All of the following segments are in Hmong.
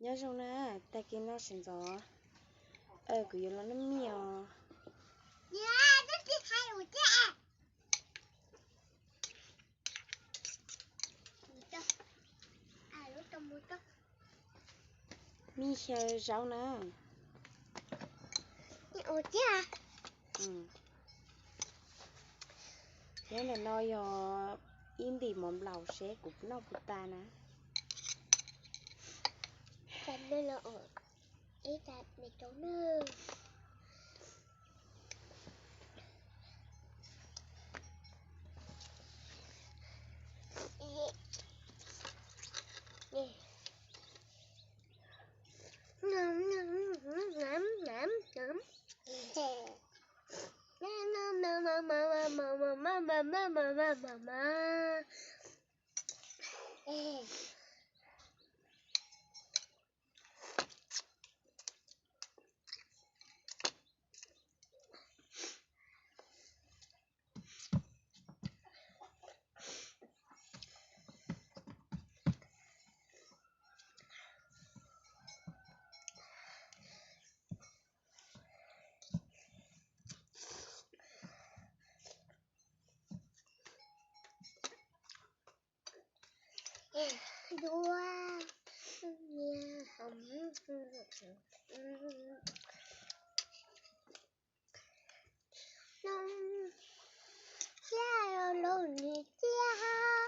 Nyob zoo na, tag kis no sawv ntxov kuv yuav los noj mij os. Mij xyaw zaub na. Nyob ntawm no yog ib ntim mov nplaum seb kuv noj puas tas na. Tsiaj los lus nws tsiaj.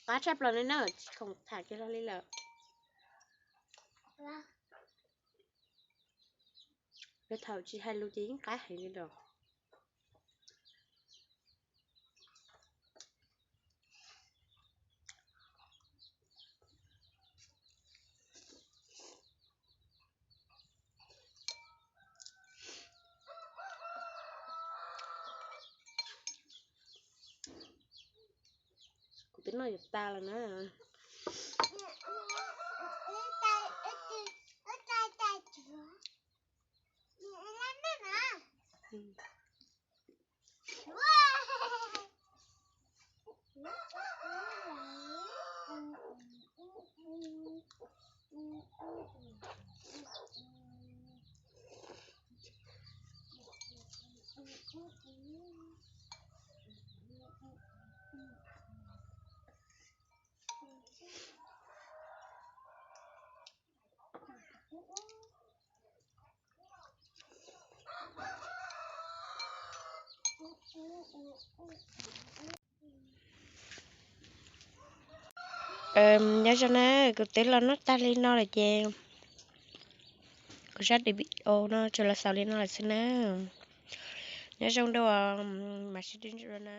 Qab tshaj plaws li na, tsis khoom tham kiag hlo li lawm. Lawv thaum tsis hais lus ces yeej qab heev li lawm. noj yuav tas lawm na. Nyob zoo na, kuv twb los noj tag li no lawm ces kuv zaj video no tsuas los xaus li no lawm xwb na. Nyob zoo dua, mam sib ntsib dua na.